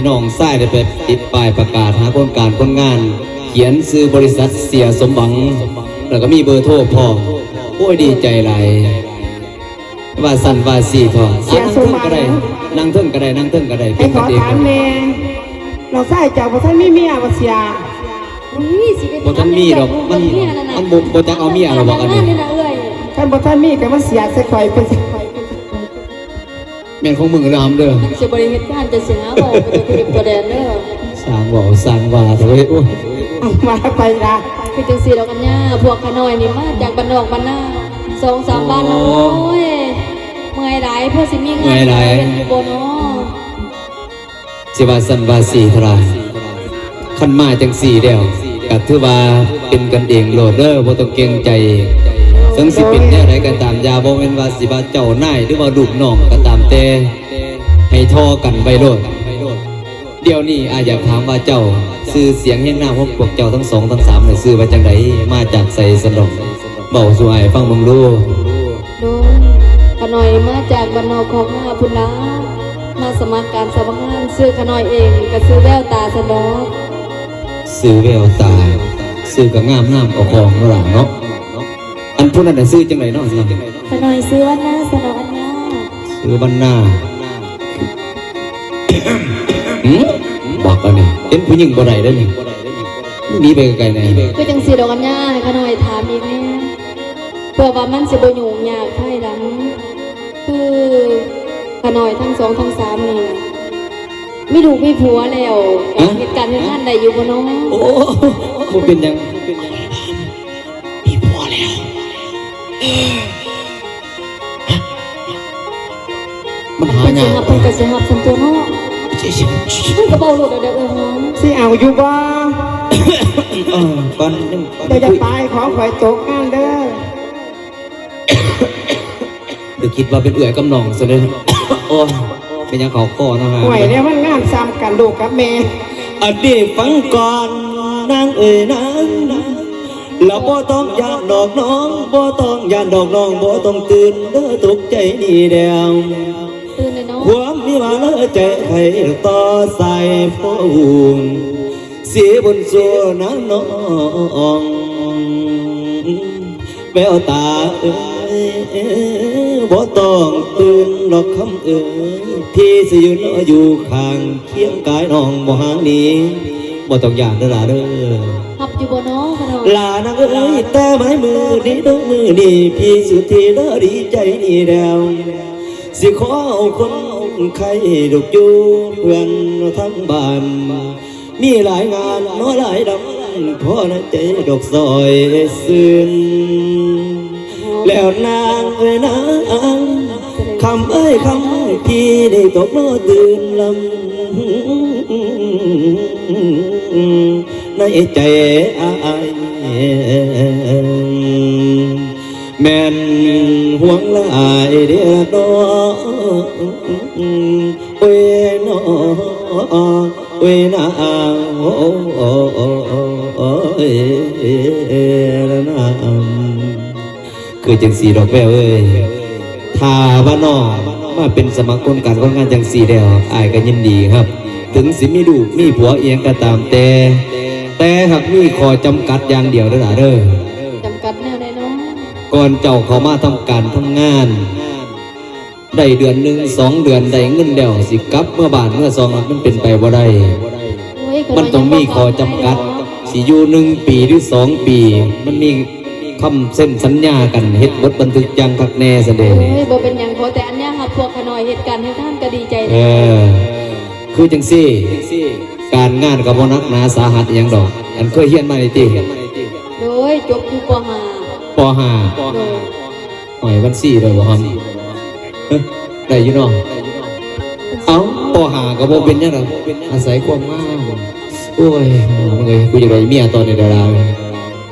ນ້ອງຊາຍໄດ້ໄປຕິດປ້າຍປະກາດຫາຄົນການຄົນງານ, ຂຽນຊື່ບໍລິສັດເສຍສົມຫວັງ ແລ້ວກໍມີເບີໂທພ້ອມ. ໂອ້ຍ ດີໃຈຫຼາຍ. ວ່າຊັ້ນວ່າຊີ້ເຖາະ. ເສຍສົມຫວັງ ນັ່ງເທິງກໍໄດ້ ນັ່ງເທິງກໍໄດ້ ນັ່ງເທິງກໍໄດ້ ເປັນກັນເອງ. ໄປຂໍຖາມແດ່ ນ້ອງຊາຍເຈົ້າບໍ່ທັນມີເມຍບໍ່ເສຍ? ອຸ້ຍ ຊິໄປ ບໍ່ທັນມີດອກ ມັນ ເມຍນັ້ນນະ ມັນບໍ່ ບໍ່ຈັກເອົາເມຍແລ້ວບໍ່ ອັນນີ້ ຄັນບໍ່ທັນມີກໍມາເສຍໃສ່ຂ້ອຍເປັນ ແມ່ນຂອງມຶງເດີຫຳເດີ. ມັນຊິບໍ່ໄດ້ເຮັດງານ ຈະຊິຫາເວົ້າໄປຕົວະເທບຕົວະແດນເດີ. ສ້າງເວົ້າສ້າງວ່າເຖາະເວີຍ. ໂອ້ຍ ມາໄປລະ. ຄືຈັ່ງຊີ້ດອກອັນຍາ ພວກຂ້ານ້ອຍນີ້ມາຈາກບ້ານນອກບ້ານນາ ສອງສາມບ້ານ. ໂອ້ ໂອ້ຍ ເມື່ອຍຫຼາຍ ພໍຊິມີງານ ເມື່ອຍຫຼາຍ ເຮັດຢູ່ບໍ່ນໍ? ຊິວ່າຊັ້ນວ່າຊີ້ເຖາະລະ. ຄັນມາຈັ່ງຊີ້ແລ້ວ ກໍຖືວ່າເປັນກັນເອງໂລດເດີ ບໍ່ຕ້ອງເກງໃຈ. ເຖິງຊິເປັນແນວໃດກໍຕາມ ຢ່າ ບໍ່ແມ່ນວ່າຊິວ່າເຈົ້ານາຍ ຫຼືວ່າລູກນ້ອງກໍຕາມແຕ່ ໃຫ້ທໍ່ກັນໄວ້ໂລດ. ດຽວນີ້ອ້າຍຢາກຖາມວ່າເຈົ້າ ຊື່ສຽງຮຽງນາມຂອງພວກເຈົ້າທັງສອງທັງສາມນີ້ ຊື່ວ່າຈັ່ງໃດ? ມາຈາກໃສຊັ້ນດອກ? ເວົ້າສູ່ອ້າຍຟັງເບິ່ງດູ. ໂດຍ ຂ້ານ້ອຍມາຈາກບ້ານນອກຄອກນາພຸ້ນລະ ມາສະໝັກການສະໝັກງານ. ຊື່ຂ້ານ້ອຍເອງກໍຊື່ແວວຕາຊັ້ນດອກ. ຊື່ແວວຕາ ຊື່ກໍງາມນາມກໍຄອງເນາະຫຼານເນາະ. ອັນຜູ້ນັ້ນນະຊື່ຈັ່ງໃດເນາະ? ຂ້ານ້ອຍຊື່ວັນນາຊັ້ນດອກອັນຍາ. ຊື່ວັນນາ. ຫື ບັກອັນນີ້ ເຫັນຜູ້ຍິງບໍ່ໄດ້ເດ້ນີ້ ໜີໄປໄກໆແດ່. ຄືຈັ່ງຊີ້ດອກອັນຍາ ໃຫ້ຂ້ານ້ອຍຖາມອີກແດ່ ເພື່ອວ່າມັນຊິບໍ່ຫຍຸ້ງຍາກພາຍຫຼັງ. ຄືຂ້ານ້ອຍທັງສອງທັງສາມນີ້ ມີລູກມີຜົວແລ້ວ ຮະ? ເຮັດການເຮັດງານໄດ້ຢູ່ບໍ່ນໍ? ໂອ້ ບໍ່ເປັນຫຍັງ ມີຜົວແລ້ວ. ເອີ ມັນຫາຍາກ ເພິ່ນກໍຊິຮັບ ເພິ່ນກໍຊິຮັບຊັ້ນຕົວະເນາະ. ຊິ ຊິ ເພິ່ນກໍເວົ້າໂລດເດີ ເອື້ອຍຫອມ. ຊິເອົາຢູ່ບໍ່? ເອີ ກ່ອນ ເຈົ້າຢ່າປາຍຂອງຂ້ອຍຕົກງານເດີ. ຄືຄິດວ່າເປັນເອື້ອຍກັບນ້ອງຊະເດ້. ໂອ້ຍ ເປັນຫຍັງເຂົ້າຄໍເນາະ. ໂອ້ຍ ແນວມັນງາມສ່ຳກັນ ລູກກັບແມ່. ອັນນີ້ຟັງກ່ອນນາງເອີຍນາງ ລະບໍ່ຕ້ອງຢ້ານດອກນ້ອງ ບໍ່ຕ້ອງຢ້ານດອກນ້ອງ ບໍ່ຕ້ອງຕື່ນເດີ ຕົກໃຈນີ້ແລ້ວ. ຄວາມມີມາເລີໃຈໃຜຕໍ່ສາຍໂພ ສີບຸນສູ່ນາງນ້ອງ ແວວຕາເອີຍ ບໍ່ຕ້ອງຕື່ນດອກຄຳເອີຍ ພີ່ຊິຢູ່ເນາະຢູ່ຂ້າງ ຄຽງກາຍນ້ອງບໍ່ຫ່າງໜີ ບໍ່ຕ້ອງຢ້ານເດີຫຼ້າເດີ. ຮັບຢູ່ບໍ່ນໍ ຂະນ້ອຍ? ຫຼ້ານາງເອີຍ ແຕ່ມາໃນມື້ນີ້ເດີ ມື້ນີ້ພີ່ສຸດທີ່ເດີ ດີໃຈນີ້ແລ້ວ ຊິຂໍເອົາຄົນໄຂ້ລູກຢູ່ເພື່ອນທາງບ້ານ ມີຫຼາຍງານເນາະຫຼາຍດຳ ພໍໃນໃຈດອກສອຍຊື່ນ ແລ້ວນາງເອີຍນາງ ຄຳເອີຍຄຳ ພີ່ໄດ້ຕົກນອນຕື່ນລຳ ໃນໃຈອ້າຍ ແມ່ນຫ່ວງຫຼາຍເດລະນ້ອງ ໂອ້ຍນ້ອ ໂອ້ຍນາ ໂອ້ຍນາ. ຄືຈັ່ງຊີ້ດອກແວວເອີຍ ຖ້າວ່ານ້ອງມາເປັນສະໝັກຄົນການຄົນງານຈັ່ງຊີ້ແລ້ວ ອ້າຍກໍຍິນດີຮັບ ເຖິງຊິມີລູກມີຜົວອີ່ຫຍັງກໍຕາມແຕ່ ແຕ່ຫາກມີຂໍ້ຈຳກັດຢ່າງດຽວເດີຫຼ້າເດີ. ຈຳກັດແນວໃດນ້ອງ? ກ່ອນເຈົ້າເຂົ້າມາທຳການທຳງານ ໄດ້ເດືອນໜຶ່ງສອງເດືອນ ໄດ້ເງິນແລ້ວ ຊິກັບເມືອບ້ານເມືອຊ່ອງ ມັນເປັນໄປບໍ່ໄດ້. ໂອ້ຍ ມັນຕ້ອງມີຂໍ້ຈຳກັດ ຊິຢູ່ໜຶ່ງປີ ຫຼື ສອງປີ ມັນມີຄຳເຊັນສັນຍາກັນ ເຮັດບົດບັນທຶກຢ່າງຄັກແນ່ຊັ້ນເດ. ໂອ້ຍ ບໍ່ເປັນຫຍັງ ຂໍແຕ່ອັນຍາຮັບພວກຂ້ານ້ອຍເຮັດການເຮັດງານກໍດີໃຈແລ້ວ. ເອີ ຄືຈັ່ງຊີ້ ການງານກໍບໍ່ໜັກໜາສາຫັດອີ່ຫຍັງດອກ ອັນເຄີຍຮຽນມານີ້ຕິ? ໂດຍ ຈົບຢູ່ ປໍຫ້າ. ປໍຫ້າ ໂດຍ. ຫ້ອຍ ບັນຊີໄດ້ບໍ່ຫຳ? ຮະ ໄດ້ຢູ່ເນາະ. ເອົ້າ ປໍຫ້າກໍບໍ່ເປັນຫຍັງດອກ ອາໄສຄວາມງາມ. ໂອ້ຍ ມຶງເອີຍ ກູຢາກໄດ້ເມຍຕອນນີ້ດາລາ.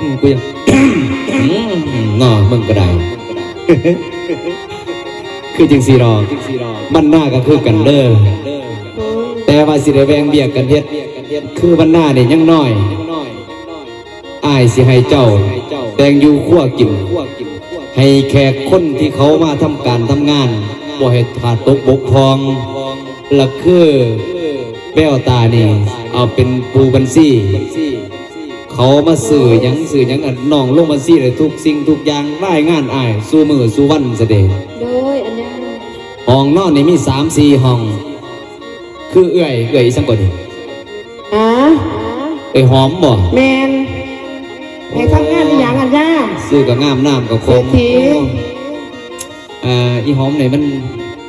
ອືມ ກູຢາກ ເນາະ ມຶງກໍໄດ້. ຄືຈັ່ງຊີ້ດອກ ບັນນາກໍຄືກັນເດີ ແຕ່ວ່າຊິໄດ້ແບ່ງວຽກກັນເຮັດ. ຄືບັນນານີ້ຍັງນ້ອຍ ອ້າຍຊິໃຫ້ເຈົ້າແຕ່ງຢູ່ຄົວກິນ ໃຫ້ແຂກຄົນທີ່ເຂົາມາທຳການທຳງານ ບໍ່ໃຫ້ຂາດຕົກບົກຜ່ອງ. ລະຄື ແວວຕານີ້ ເອົາເປັນຜູ້ບັນຊີ ເຂົາມາຊື້ຫຍັງ ຊື້ຫຍັງ ອັນ ນ້ອງລົງບັນຊີໄດ້ທຸກສິ່ງທຸກຢ່າງ ລາຍງານອ້າຍສູ່ມື້ສູ່ວັນຊະເດ. ໂດຍ ອັນຍາ ຫ້ອງນອນນີ້ມີສາມສີ່ຫ້ອງ ຄືເອື້ອຍ ເອື້ອຍອີ່ຫຍັງກໍນີ້ ຫາ ເອື້ອຍຫອມບໍ່? ແມ່ນ ໃຫ້ທຳງານອີ່ຫຍັງ ອັນຍາ ຊື່ກໍງາມ ນາມກໍຄົງ ເສດຖີ ເອີ ອີ່ຫອມນີ້ມັນ